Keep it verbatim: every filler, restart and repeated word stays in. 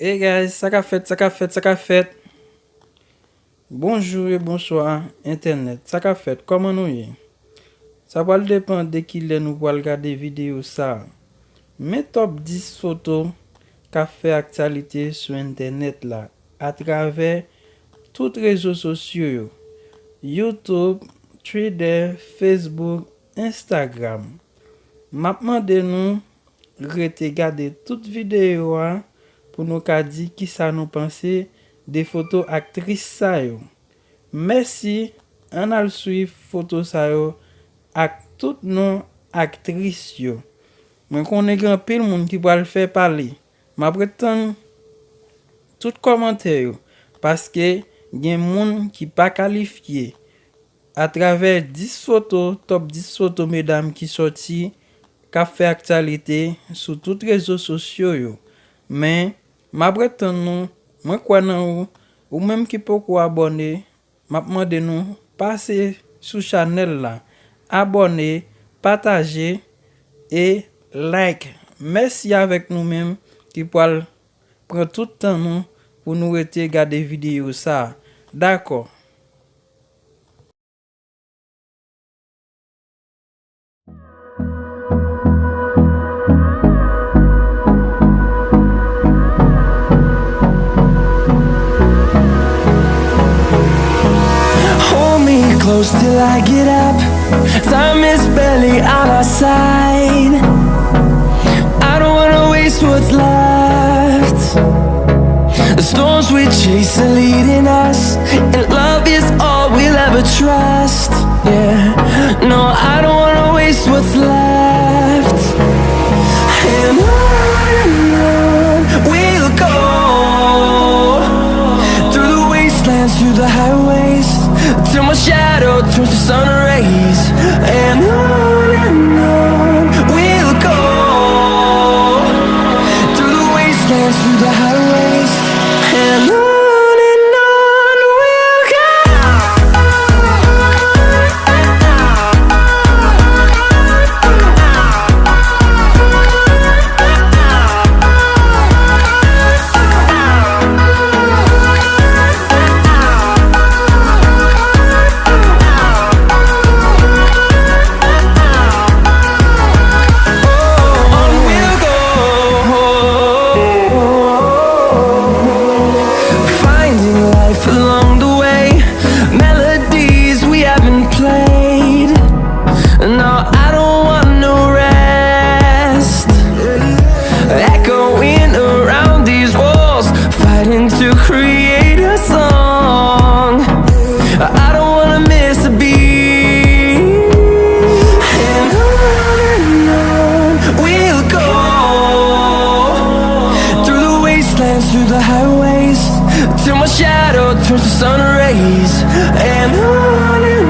Hey guys, sa k ap fèt, sa k ap fèt, sa k ap fèt? Bonjou e bonswa, entènèt. Sa k ap fèt? Kòman nou ye? Sa pral depann de kilè nou pral gade videyo sa a. Men top dis foto k ap fè aktyalite sou entènèt la atravè tout rezo sosyo yo, YouTube, Twitter, Facebook, Instagram. M ap mande nou rete gade tout videyo a pou nou ka di kisa nou panse de foto aktris sa yo. Mèsi, ann al swiv foto sa yo ak tout non aktris yo. Mwen konnen gen anpil moun ki pral fè pale. M ap ret tann tout kòmantè yo, paske gen moun ki pa kalifye. Atravè dis foto, top dis foto medam ki sòti, k ap fè aktyalite sou tout rezo sosyo yo. Men, m ap ret tann nou, mwen kwè nan ou, ou menm ki poko abòne, m ap mande nou pase sou chanèl la, abòne, pataje e like. Mèsi avèk nou menm ki pral pran tout tan nou pou nou rete gade videyo sa a. Dakò. Hold me close till I get up. Time is barely on our side. I don't wanna waste what's left. The storms we chase are leading us, and love is all we'll ever trust. Yeah, no, I don't wanna waste what's left. And on and on we'll go, through the wastelands, through the highways, till my shadow turns to sun rays. And on and on we'll go, through the wastelands, through the highways, and on and on we'll go. On we'll go, finding life along the way, melodies we haven't played. No, I don't want no rest. Echoing around these walls, fighting to create a song. I don't wanna miss a beat. And on and on we'll go, through the wastelands, through the highways, till my shadow turns to sun rays. And on and